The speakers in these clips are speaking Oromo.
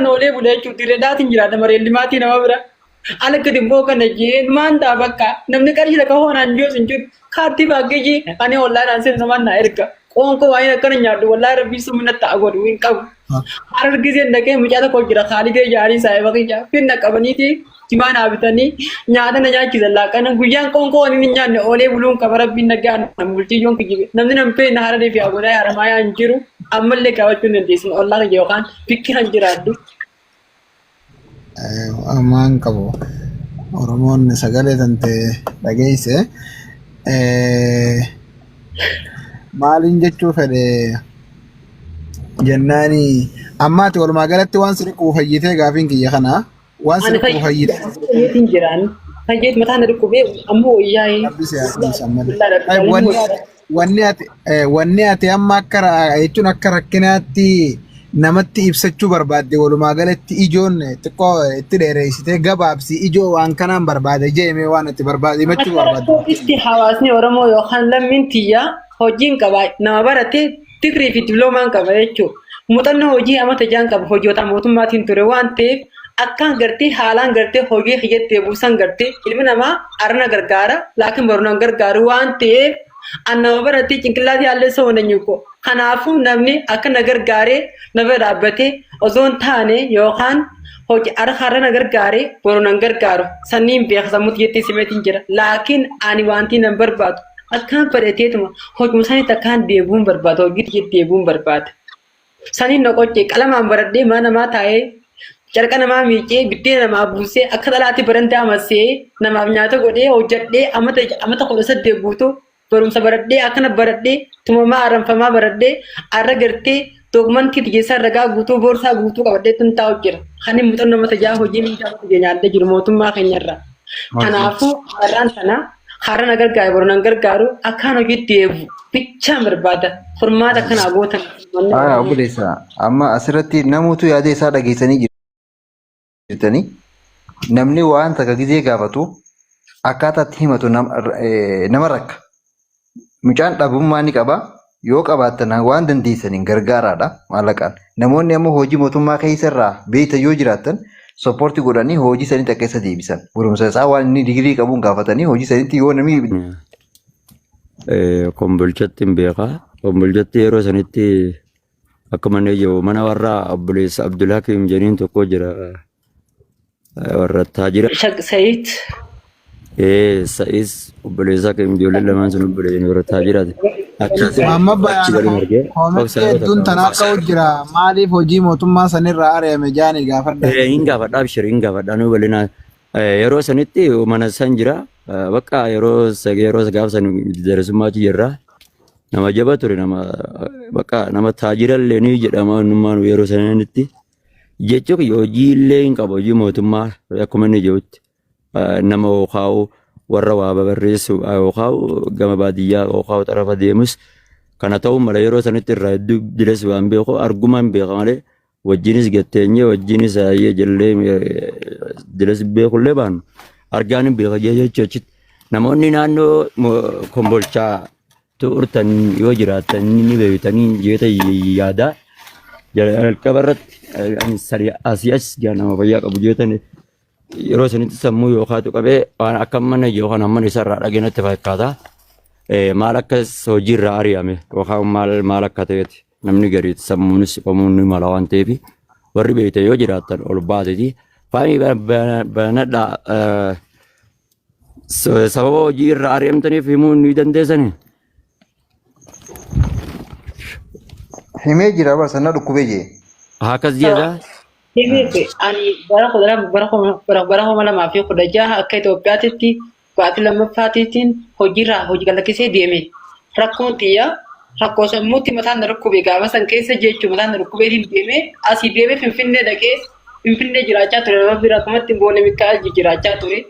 Oolee bula jechuudha. Dirreedhaatiin jiraata mareellimaatii nama bira. Ala gadi immoo kana jeen maan ta'a bakka namni qarshii takka hoonaan jiru hin jiru. Kaartii paakkeejii ani ollaadhaan seenu namaan naa erga. Qoonqoo waa'ee akkana nyaadhu wallaahi rabbii summi natti ta'a godhu hin qabu. Harar giseen dhaqee mucaa tokko jira Khaalidee jaarii saahiba kiyya finna qabaniiti jimaa naa bitanii nyaata na nyaachisan laaqana guyyaan qoonqoo waan hin nyaanne oolee buluun qaba rabbiin nagaa na bulchii yoon kijibe namni nan feene hararii fi agodaa haramayaa hin jiru ammallee gaafachuu hin dandeessin ollaa kiyya yookaan bikki kan jiraadhu. Ammaan qabu Oromoon sagalee tante dhageesse maaliin jechuu fedhe jennaani ammaati walumaa galatti waan si dhukkubu fayyitee gaafiin kiyya kana waan si Ani dhukkubu fayyitee fayyeetiin jiraan. Fayyeet mataan na dhukkubee ammoo wayyaa'ee. Rabbi si haa dhiisu ammallee. Ay, Wanni ati wanni ati wanni ati amma akka jechuun akka rakkinaatti namatti ibsachuu barbaadde walumaa galatti ijoon xiqqoo itti dheereessitee gabaabsi ijoo waan kanaan barbaade jeemee waan ati barbaade himachuu Akka barbaadde. rakkoo itti hawaasni Oromoo yookaan lammiin tiyyaa hojiin qaba nama barate digirii fi diploomaan qaba jechuudha. Muuxannoo hojii amata jaan qaba hojii mootummaatiin ture waan ta'eef akkaan gartee haalaan gartee hojii kiyyatti deebisan gartee ilmi namaa arna gargaara laakiin barnaan gargaaru waan ta'eef an nama baratee cinqillaatii haallee soona ko. Kanaafuu namni akka na gargaaree na bira dhaabbatee osoo hin taane yookaan hojii har'a na gargaaree boru nan gargaaru sanniin beeka sammuu kiyyatti simeetiin jira. Laakiin ani wanti nan barbaadu akkaan fedhateetuma hojuma sanitti akkaan deebi'uun barbaada hojii kiyyatti deebi'uun barbaada. Saniin na qoccee qalamaan baradhee mana namaa taa'ee carqa namaa miicee biddeen namaa buusee akka dhalaatti barandaa massee namaaf nyaata godhee hojjedhee amata amata 18 guutuu barumsa baradhee akkana baradhee tumamaa aranfamaa baradhee arra gartee doogmantii tiyyeessaa ragaa guutuu boorsaa guutuu qabadhee tun taa'u jira. Kan inni muuxannoo mata jaa hojii miidhaa mata nyaadhee jiru mootummaa keenyarra. Kanaafuu har'aan tana har'a na gargaaru boru nan gargaaru akkaan hojiitti deebi'u bichaan barbaada. Furmaata akkanaa gootan. Manni Haa Oromoo. obboleessa amma asirratti namoota yaada isaa dhageessanii jirtanii namni waan takka gizee gaafatu akkaataa itti himatu nama rakka. Mucaan dhabummaa ni qaba. Yoo qabaattan waan dandeessaniin gargaaraadha maallaqaan. Namoonni ammoo hojii mootummaa keessa irraa beektan yoo jiraattan soppoortii godhanii hojii sanitti akka isa deebisan. Barumsa isaa waan inni digirii qabuun gaafatanii hojii sanitti yoo namni Kombolchatti hin beeka. Kombolchatti yeroo sanitti akkuma inni jiru mana warra obboleessa Abdulhakiim jedhaniin tokko jira. Warra taajira. Shaq Sayid. Ee Sa'is obboleessa Hakiim ijoolleen lamaan sun obboleeyyan warra taajiraati. Achi Maamma achi Bayaan waliin argee. koomentii Obsa yeroo hedduun takka. tana akka jira maaliif hojii mootummaa sanirraa ari'ame jaanii gaafadha. Hin gaafadha abshir hin gaafadha nu bal'inaa. Yeroo sanitti mana san jira. Bakka yeroo yeroo gaafa san darasummaatu jirra. Nama jaba ture nama bakka nama taajira illee ni jedhama innummaan yeroo sanitti. Jechuun hojii illee hin qabu hojii mootummaa akkuma inni jirutti nama yookaan warra waa babarreessu yookaan gama baadiyyaa yookaan xarafa deemus kana ta'uu mala yeroo sanitti irraa hedduu diles waan beeku argumaan beeka malee wajjinis gatteenyee wajjinis hayyee jallee diles beekullee baannu argaan hin beeka jechuu achitti namoonni naannoo kombolchaa turtan yoo jiraattan ni beektanii jeeta yaada jalqaba irratti ani sari asii as jaa nama fayyaa qabu jeetan yeroo sanitti sammuu yookaan qabee waan akka mana yookaan mana isarraa dhageenyatti fakkaata. Maal akka hojiirraa ari'ame yookaan maal maal akka ta'eeti namni gariitti sammuunis qomuun ni mala waan ta'eef warri beektan yoo jiraattan ol baateti. Faamii banadhaa sababa hojii irraa ari'amtaniif himuu ni dandeessanii? Himee jira bar sana dhukkubee jee. Akkas jedha. Himeef ani bara kudha lama bara kuma bara bara 2016 akka Itoophiyaatitti baatii lammaffaatiitiin hojiirraa hojii galakkisee deeme. Rakkoon tiyya rakkoo sammuutti mataan na dhukkube gaafa san keessa jechuun mataan na dhukkubeetiin deeme asii deemee Finfinnee dhaqee Finfinnee jiraachaa ture nama bira akkumatti boone Mikaa'el jiraachaa ture.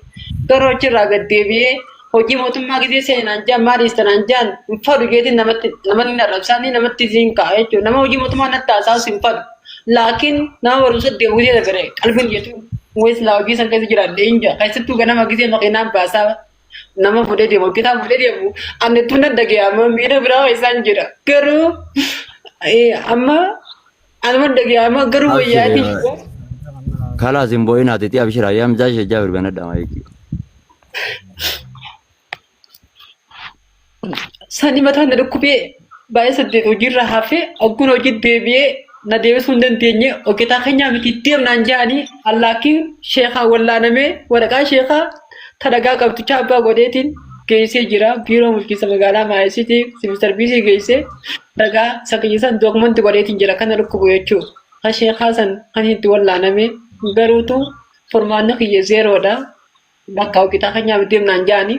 Garuu achirraa gad deebi'ee hojii mootummaa gisee seenaan jaan maal dhiistanaan jaan hin fadhu jeetiin namatti namatti arrabsaanii namatti siin ka'a jechuudha. Nama hojii mootummaa natti haasa'us hin fadhu. Laakiin nama barumsa deemu gisee dabre qalbiin jettu wayis laa hojii san keessa jiraadhe hin jaa. Keessattuu ganama gisee makiinaan baasaa nama fuudhee deemu hojjetaa fuudhee deemu ani tun nan dhaga'ama miira biraa isaan jira. Garuu amma anuma dhaga'ama garuu wayyaatii jira. Kalaas hin boo'inaatiti abshira yamzaa ishee jaabir banadha maayikii. Sani mataan na dhukkubee baay'ee saddeet hojiirra hafee ogguun hojii deebi'ee na deebisuu hin dandeenye hojjetaa keenyaa miti deemnaan jedhanii allaakiin sheekaa wallaanamee waraqaa sheekaa tadagaa qabxichaa abbaa godheetiin geessee jira biiroo bulchiinsa magaalaa maayisiitii siviil sarviisii geessee ragaa sakiyyisan dookumanti godheetiin jira kana dhukkubu jechuudha. Kan sheekaa san kan itti wallaaname garuutu furmaanni kiyya zeeroodha. Bakka hojjetaa keenyaa miti deemnaan jedhanii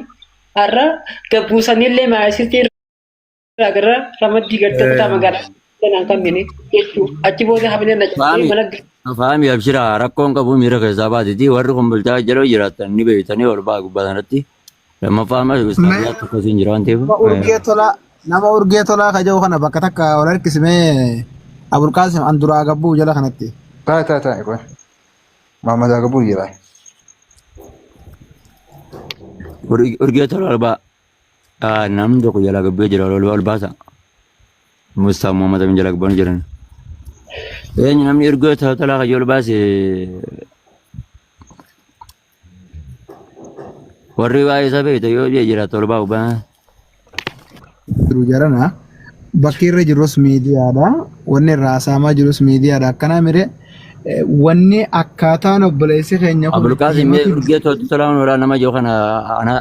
har'a gabbuusanillee maayisiitii irraa gara ramaddii gartee kutaa magaalaa kanaan kan mini jechuudha. Achi booda hafnee na cabsee Faami mana faami abshira rakkoon qabu miira keessaa baatiti warri kun bulchaa jedhoo jiraatan ni beektanii ol baa gubbaa sanatti lammaffaa amma Mee ustaaziyaa tokko siin jira waan ta'eef nama urgee tolaa nama urgee tolaa ka jedhu kana bakka takka wal harkisimee Abulqaasim an duraa gabbuu jala kanatti. Taa'e taa'e taa'e qoy. Muhammad Agabuu jira. Urgee tola ol baa namni tokko jalaa gabbee jira ol ol baasa. Mustaa Muhammad Amin jalaa gabbanii jiran. Eenyu namni urgee tola kayyoo ol baase warri waa'ee isaa beekte yoo jiraatu ol baa'u baa. Jiru jarana bakki irra jirus miidiyaadha. Wanni irraa haasa'amaa jirus miidiyaadha. Akkanaa mire wanni akkaataan obboleessi keenya kun itti Abulqaasim mee himatu urgee tola oolaa nama jiru kana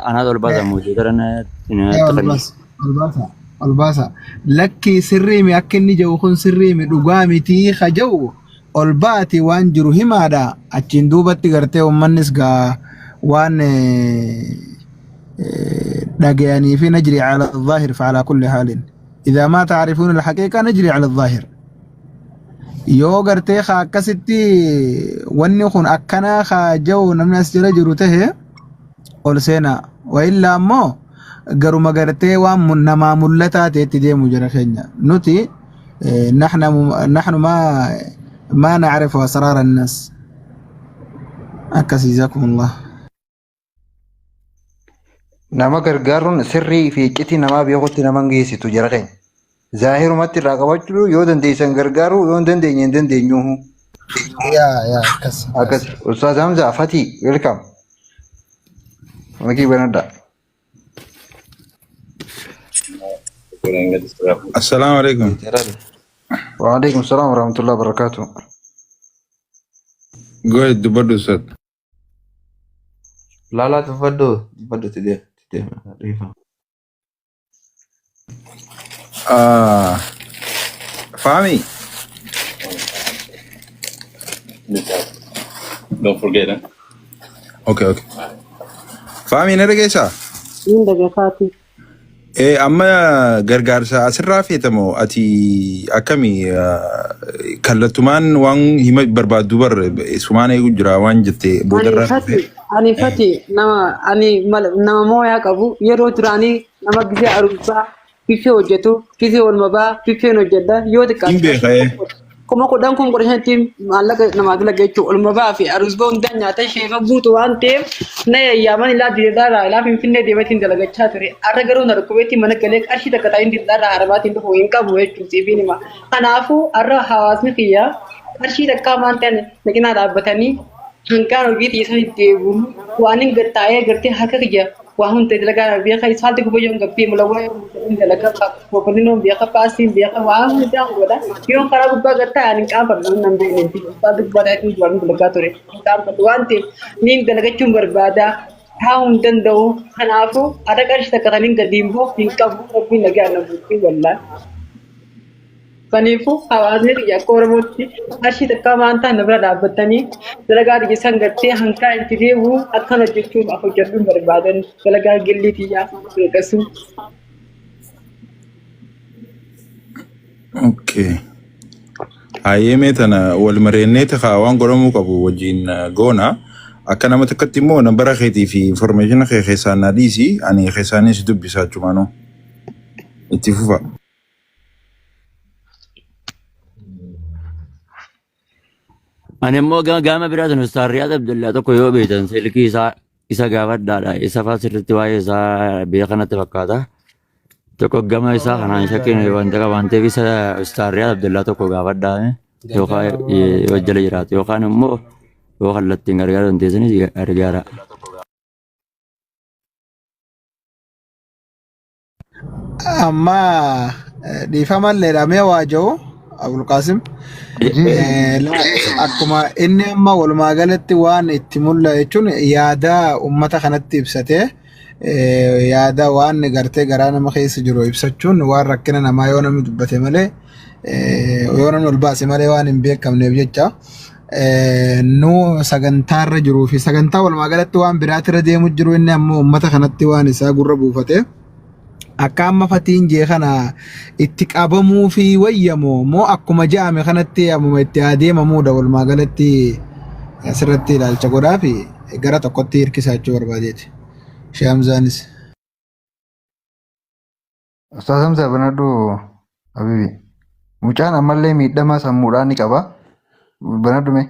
anaa ol baasa mootii gara natti ol kenni. baasa ol baasa ol baasa lakki sirriimi akka inni jedhu kun sirriimi dhugaa mitii ka jedhu ol baati waan jiru himaadha achiin duubatti gartee uummannis gaa waan dhagayanii fi najri ala zaahir fa ala kulli haalin idaa maa taarifuun alhaqiiqa najri ala zaahir yoo gartee ka akkasitti wanni kun akkanaa ka jedhu namni as jala jiru tahe ol seenaa wa illaa ammoo garuma gartee waan namaa mul'ataa ta'etti deemu jira keenya nuti nahnu maa nacrifu asraara annaas akkas jazakumullah. Nama gargaaruun sirrii fi iccitii namaa beekutti nama hin geessitu jara keenya. Zaahirumatti irraa qabachuu yoo dandeessan gargaaruu yoo hin dandeenye hin dandeenyu. Yaa yaa akkas akkas. Akkas. Ustaaz Hamza Fatii welcome. Makii banadhaa. Assalaamu alaikum. Waalaikum salaam warahmatullahi wabarakatuh. Go ahead, dubbadhu ustaad. Lala tuffadhu tuffadhu tidee tidee dhiifama. Ah, Fahmi. Don't forget, huh? Okay, okay. Fahmi na dhageessaa? Niin dhagafaati. Eh, amma gargaarsa asirraa feetamoo ati akkami kallattumaan waan hima barbaaddu bar sumaan eegu jira waan jette Ani boodarraa fati dhufe. ani fati nama ani nama mooyaa qabu yeroo duraanii nama gisee aruusaa bifee hojjetu gisee olma baa bifeen hojjedha yoo Hin xiqqaate beeka eh. 10,000 15,000tti maallaqa namaa dalaga jechuudha. Olma ba'aa fi aruusba hundaa nyaata sheefa guutu waan ta'eef na yayyaaman ilaa diriirraa ilaa finfinnee deemeetiin dalagachaa ture. Har'a garuu na dhukkubeetti mana galee qarshii takka taa'in diriirraa harabaatiin dhufu hin qabu jechuudha siifin hima. Kanaafuu har'a hawaasni kiyya qarshii takkaa waan ta'an na cinaa dhaabbatanii hangaan hojii xiyyeessan itti deebi'u waan hin gattaa'ee gartee harka kiyya waa hunda dalagaa beeka isaalti gubayyoon gabbii mulawwaa yoo hin dalagaa boqonninoon beeka paasiin beeka waa hundaa godha yoo karaa gubbaa gattaa ani hin qaanfadhu nan beekne gubbaa gubbaa ta'eetiin duraan dalagaa ture hin qaanfadhu waan ta'eef niin dalagachuun barbaada taa'uu hin danda'u kanaafuu ada qarshii takka taniin gadi hin bu'u hin qabu rabbiin nagaa na bulchuu wallaahi. Kanaafuu hawaasni kiyya akka Oromootti qarshii takkaa waan ta'an na bira dhaabbatanii dalagaa kiyya san gartee hanqaa itti deebi'u akkan hojjechuuf af hojjedhuun barbaadan dalagaa gillii kiyyaa hanqasu. Okay. Hayyee mee tana wal mareennee takaa waan godhamuu qabu wajjin goona. Akka nama takkatti immoo nambara keetii fi information kee keessaan naa dhiisi ani keessaanis si dubbisa achumaanuu. Itti fufa. Ani immoo gama biraatiin Ustaaz Riyaad Abdullaa tokko yoo beektan silkii isaa isa gaafadhaadha. Isa fa'aa sirriitti waa'ee isaa beekan natti fakkaata. Tokko gama isaa kanaan shakkiin wanta qaba waan ta'eef isa Ustaaz Riyaad Abdullaa tokko gaafadhaa yookaan yoo jala jiraatu yookaan immoo Yoo kallattiin gargaaruu dandeessanis gargaara. Amma dhiifama illee dhamee waa jiru Abulqaasim. Akkuma inni amma walumaa galatti waan itti mul'atu jechuun yaada uummata kanatti ibsatee yaada waan gartee garaa nama keessa jiru ibsachuun waan rakkina namaa yoo namni dubbate malee yoo namni ol baase malee waan hin beekamneef jecha nu sagantaarra jiruu fi sagantaa walumaa galatti waan biraatirra deemu jiru inni ammoo uummata kanatti waan isaa gurra buufate. Akka amma fatiin jee kana itti qabamuu fi wayyamoo moo akkuma je'ame kanatti ammuma itti adeemamuudha walumaa galatti asirratti ilaalcha godhaa fi gara tokkotti hirkisaa jechuu barbaadeeti. Shee Hamzaanis. Ustaaz Hamzaa banadhu Habibi. Mucaan ammallee miidhama sammuudhaan ni qaba. Banadhu mee.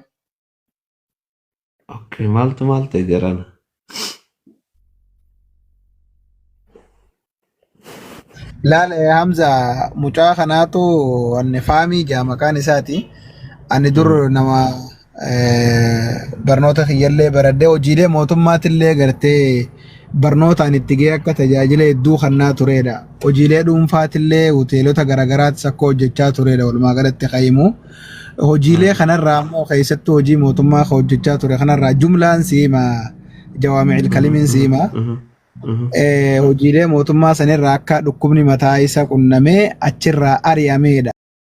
Okay, maaltu maal ta'e jarana? Laal Hamza mucaa kanaatu anni faamii jaa maqaan isaati. Ani dur nama barnoota kiyyallee baradhee hojiilee mootummaatillee gartee barnootaan itti gahee akka tajaajila hedduu kannaa turedha. Hojiilee dhuunfaatillee hoteelota garaagaraattis akka hojjechaa turedha walumaa galatti qayimu. Hojiilee kanarraa immoo keessattuu hojii mootummaa kan hojjechaa ture kanarraa jumlaan siima jawaami'il kalimiin siima. Hojiilee mootummaa sanirraa akka dhukkubni mataa isa qunnamee achirraa ari'ameedha.